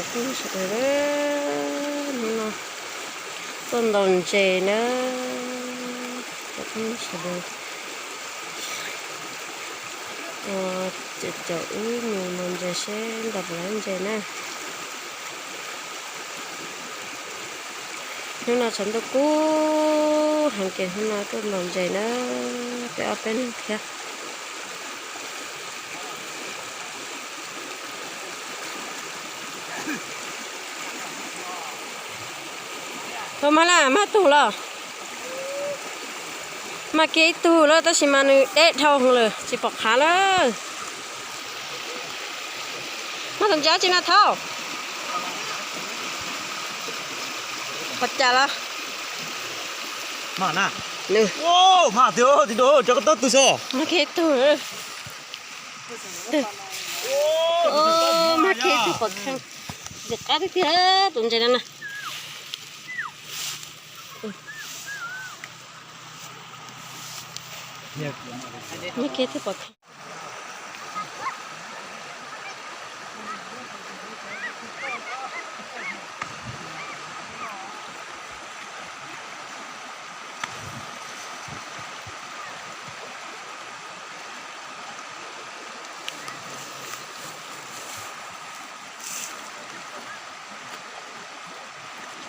Sawv daws, hnub no tuaj ntaus ntses na. Sawv daws, caum wb mus ntaus ntses seb ntaus puas tau ntses na. Hnub no tshav ntuj kub heev ces hnub no tuaj ntaus ntses na, peb ob peb leeg thiab. Tau mas na, mag tug los. Mag kiag ib tug lawm tab sis mas nws deb dhau hwv lawm tsis pom qhav lawm. Mag tus ntsia tsi na thaub. Qhov cas los? Mag na. Nws. Mag tiag, tsis dua, cov ko tau tug xwb. Mag kiag ib tug. Mag kiag ib tug pom kheej. Ntxim qab tiag tiag tus ntses no na. Mag kiag ib tug pom kheej.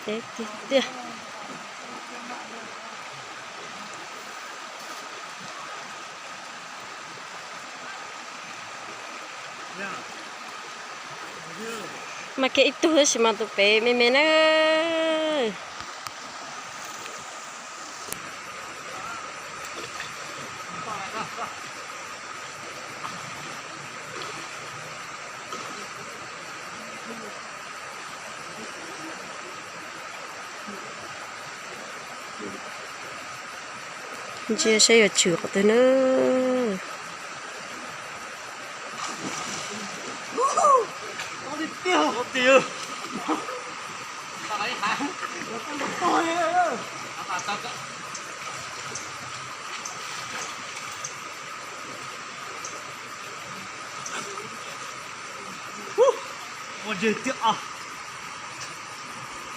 Deb tiag tiag. Mag kiag ib tug tab sis mas tus pem me me na. Ntsia seb yuav tshwm qhov twg na. Ua ntses tiag os.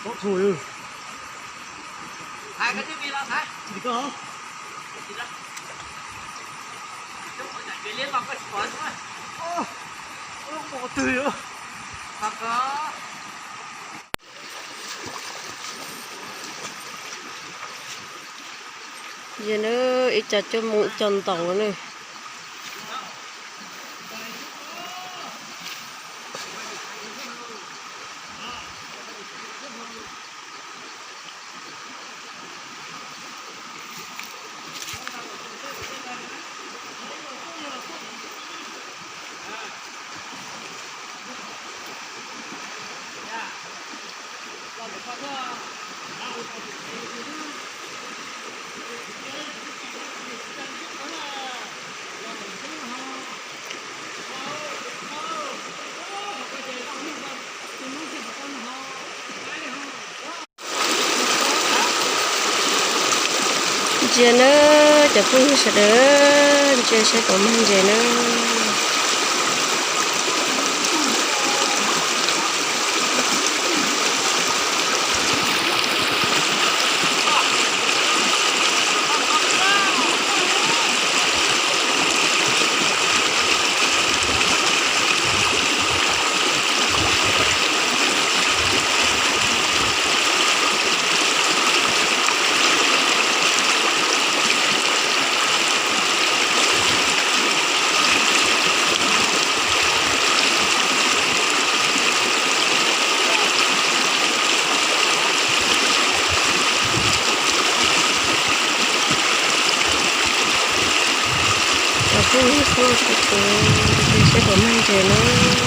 Txhob txhua. Yog na, ib co cuab moo ib co ntaus na. Ntsia nawb cov phooj ywg sawv daws, ntsia saib puas mag ntses nawb. Cov phooj ywg sawv daws, saib puas mag ntses nawb.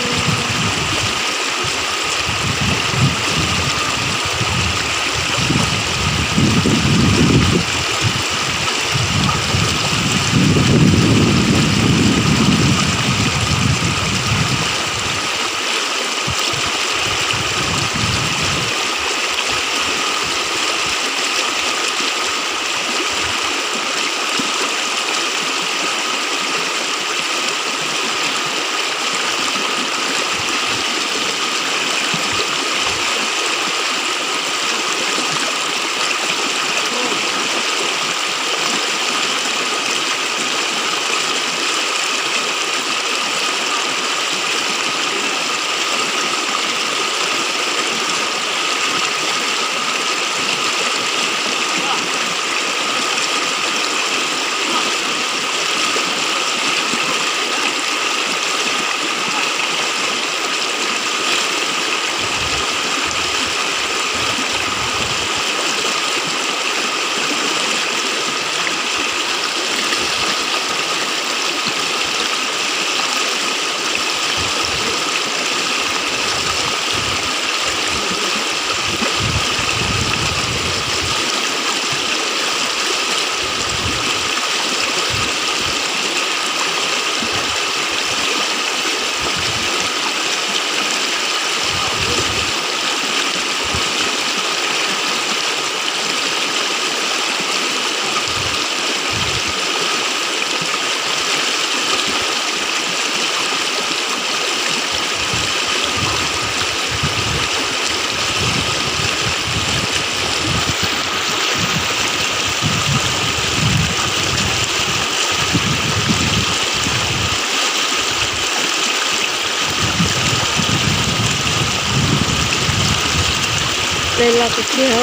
Dej loj tiag tiag.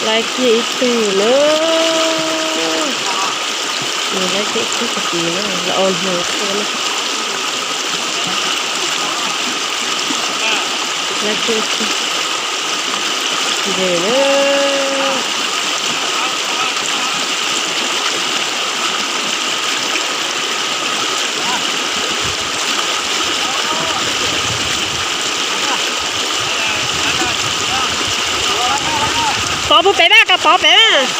Laiv kiag ib tug na. Nws laiv kiag ib tug pov tid na, los ua hmoov tuaj na. Laiv kiag ib tug ntses na. Pov puag pem mas, koj pov pem mas.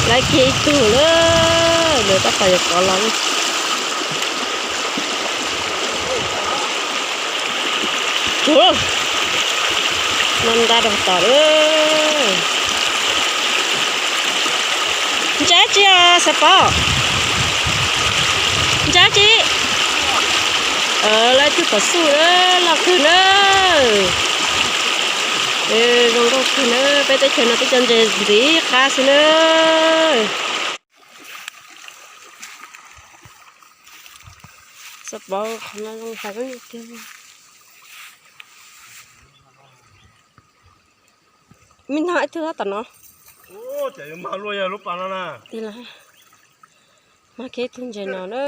Laiv kiag ib tug lawm, lawv tab tom yuav pov los lawm. Ua, no nta rau tom lawm. Ntses tsi os Xav Pov? Ntses tsi? Laiv tug pov xuj na, loj kawg na. Zoo nkauj kawg na, peb teb chaws no peb cov ntses ntxiv qab xwb na. Xav Pov, qhov no zoo hais koj tiag. Me no ib tug tom no. Mas kiag ib tug ntses no na.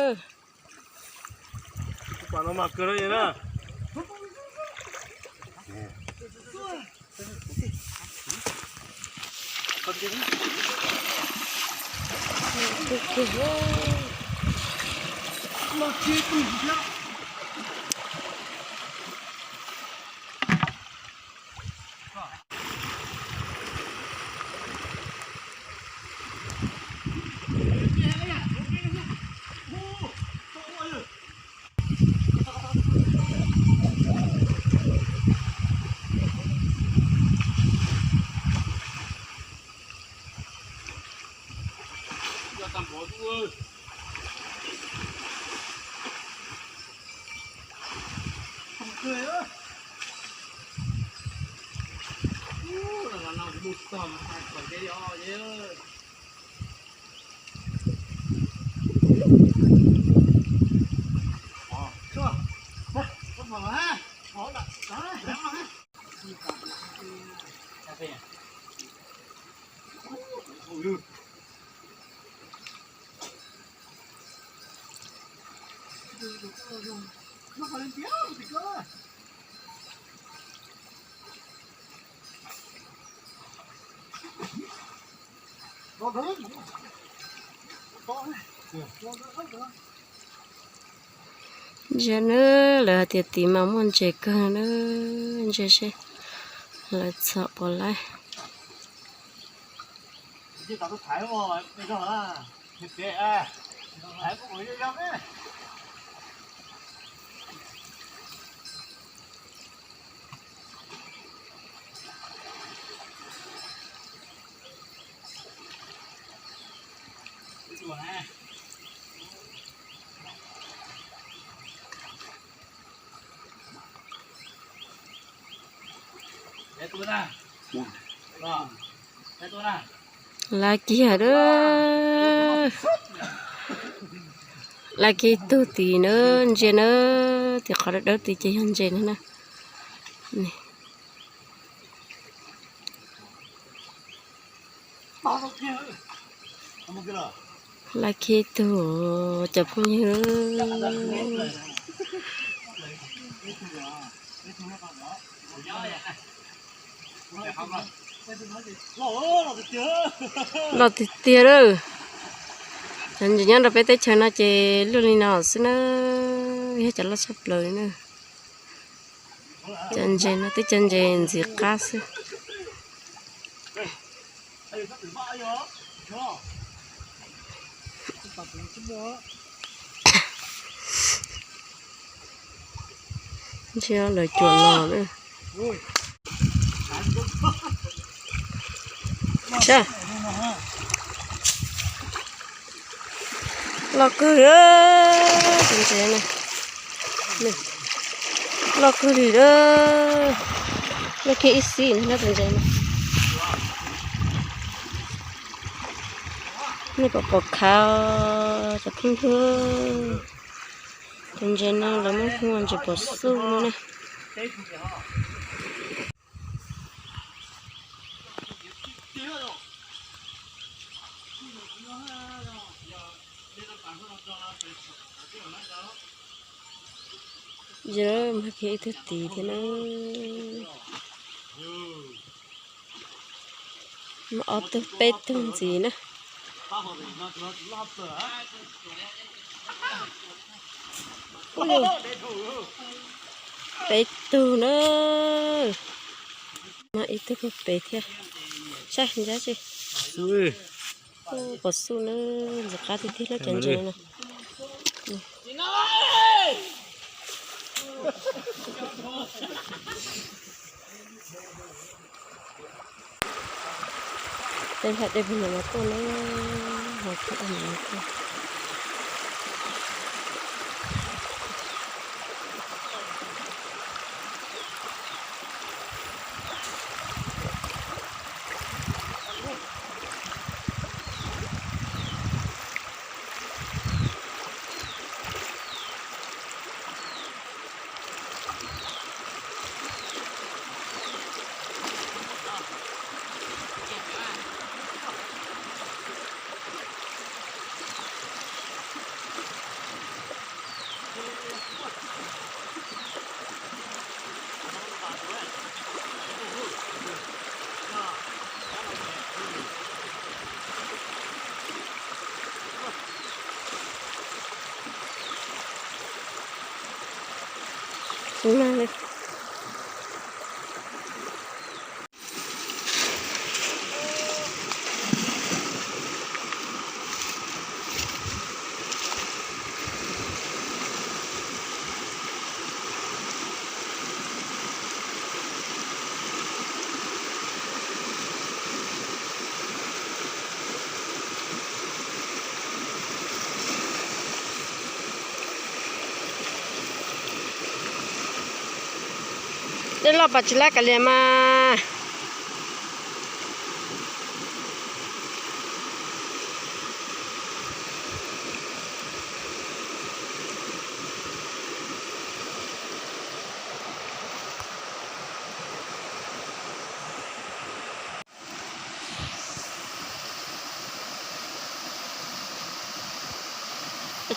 Ntsia nawb, lawv hais tias tim mas muaj ntses kawg na, ntsia seb lawv txhom puas laib. Laiv kiag a, laiv kiag ib tug tid na, ntsia na, tim qhov dawb dawb tid ces yog ntses na. Laiv kiag ib tug, cov phooj ywg. Loj tiag tiag lawm. Cov ntses nyob rau peb teb chaws no ces luaj li no xwb na, yog cov loj tshaj plaws na. Cov ntses no twb cov ntses ntxim qab xwb. Ntsia lawv cuam los na. Loj kawg li tus ntses na. Loj kawg li lawm. Loj kiag ib xib no tus ntses na. Nej pom pom khav cov phooj ywg. Tus ntses no lawv muab hu ua ntses pom xuj no na. Yog mas kiag ib tug tid thiab na. Ob tug peb tug ntxiv na. Peb tug na. Mas ib tug pem pem thiab. Saib ntsia tsi. Pom xuj na, ntxim qab tiag tiag na cov ntses no. Tej nplaj dej puag nram no tuaj na, ho tuaj ua nram no tuaj. Tsis mag li. Dej loj pas tsis lab kav liam mas.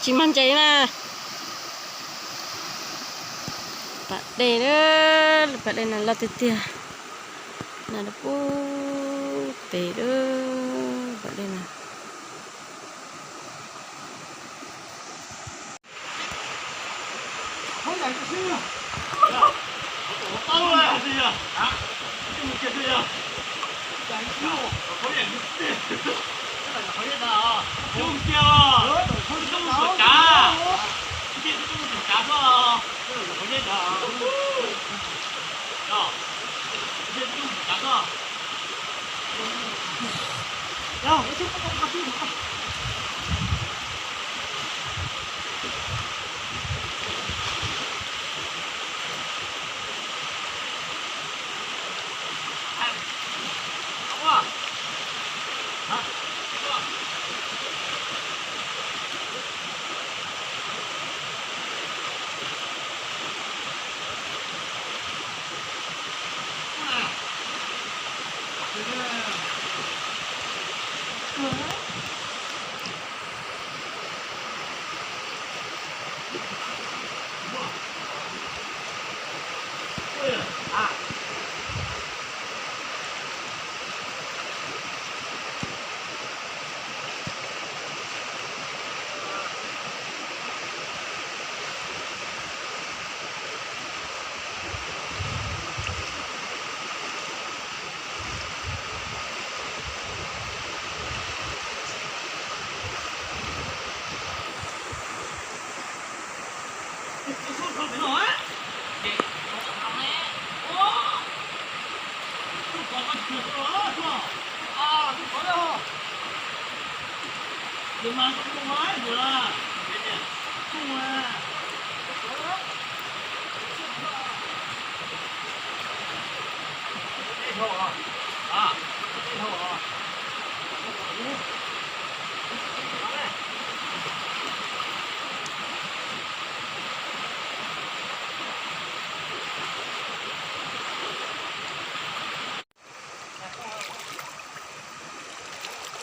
Tsis mag ntses na. Pas dej, pas dej no loj tiag tiag. No pub pem lawm pas dej no.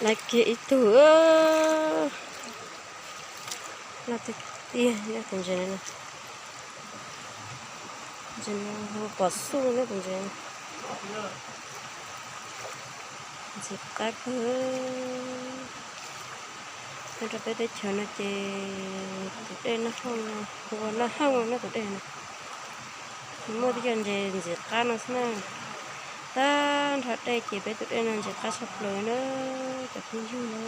Lawv kiag ib tug, loj tiag tiag, nyob tus ntses no, ntses no pom xub nyob tus ntses no. Ntses qab kawg. Nyob rau peb teb chaws no ces tus dej Naj Hooj, ua Naj Hooj no tus dej no, muaj tib co ntses ntxim qab no xwb na. Tag nrho dej ces peb tus dej no ntses qab tshaj plaws na, cov phooj ywg na.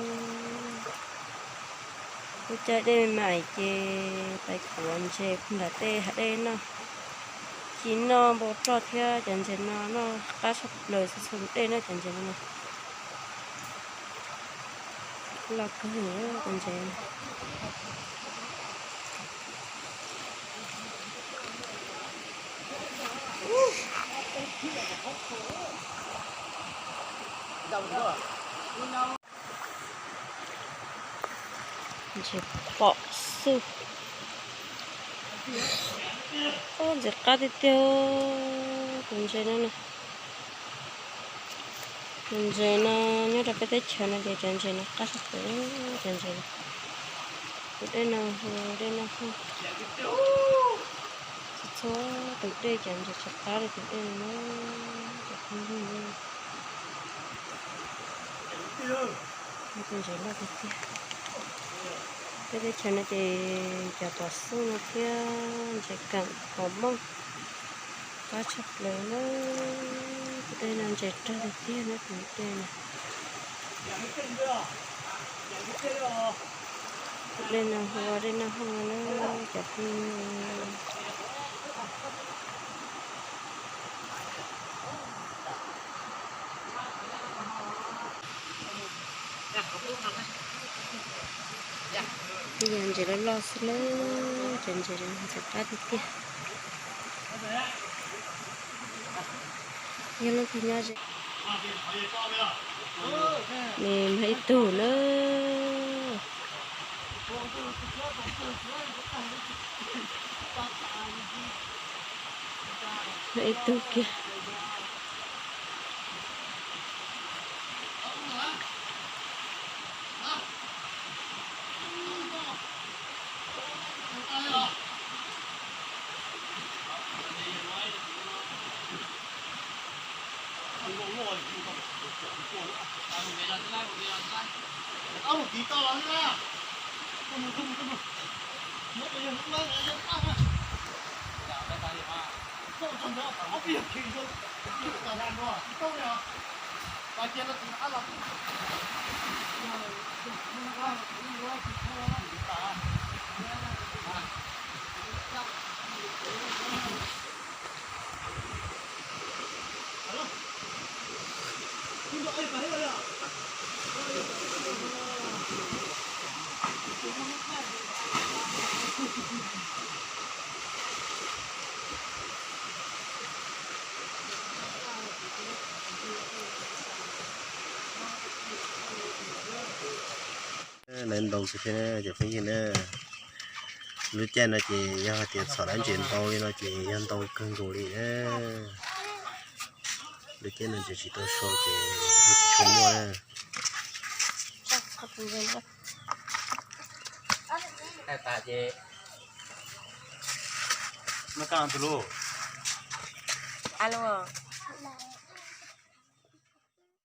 Lub caij dej me me ces pais kuav ntses nram tej hav dej noj, ci noj npau roj thiab cov ntses no noj qab tshaj plaws txhua txhua tus dej na cov ntses no. Loj kawg tus ntses. Ntses pom xwb. Ntses qab tiag tiag tus ntses no na. Tus ntses no nyob rau peb teb chaws no ces cov ntses no qab tshaj plaws, cov ntses no. Tus dej no hu dej Naj Hooj. Txhua txhua tus dej cov ntses tsis qab li tus dej no na, cov phooj ywg na. Tus ntses loj tiag tiag. Peb teb chaws no ces cov pom xub no thiab ntses keem pom mooj qab tshaj plaws na. Tus dej no ntses rog tiag tiag na tus dej no. Tus dej no hu ua dej Naj Hooj na cov phooj ywg. Tej yam ntses loj loj xwb na, cov ntses no ntses qab tiag tiag. Yog leej twg nyob ze, nws mag ib tug na. Mag ib tug kiag. Lawv ntau kawg thiab cov phooj ywg na. Lub caij no ces yog hais tias txhom lawv ntses ntau li no ces yog ntau kawg nkaus li na. Lub caij no ntses tsis tau so ces tsis tshua muaj na. Muaj kaj tus lub.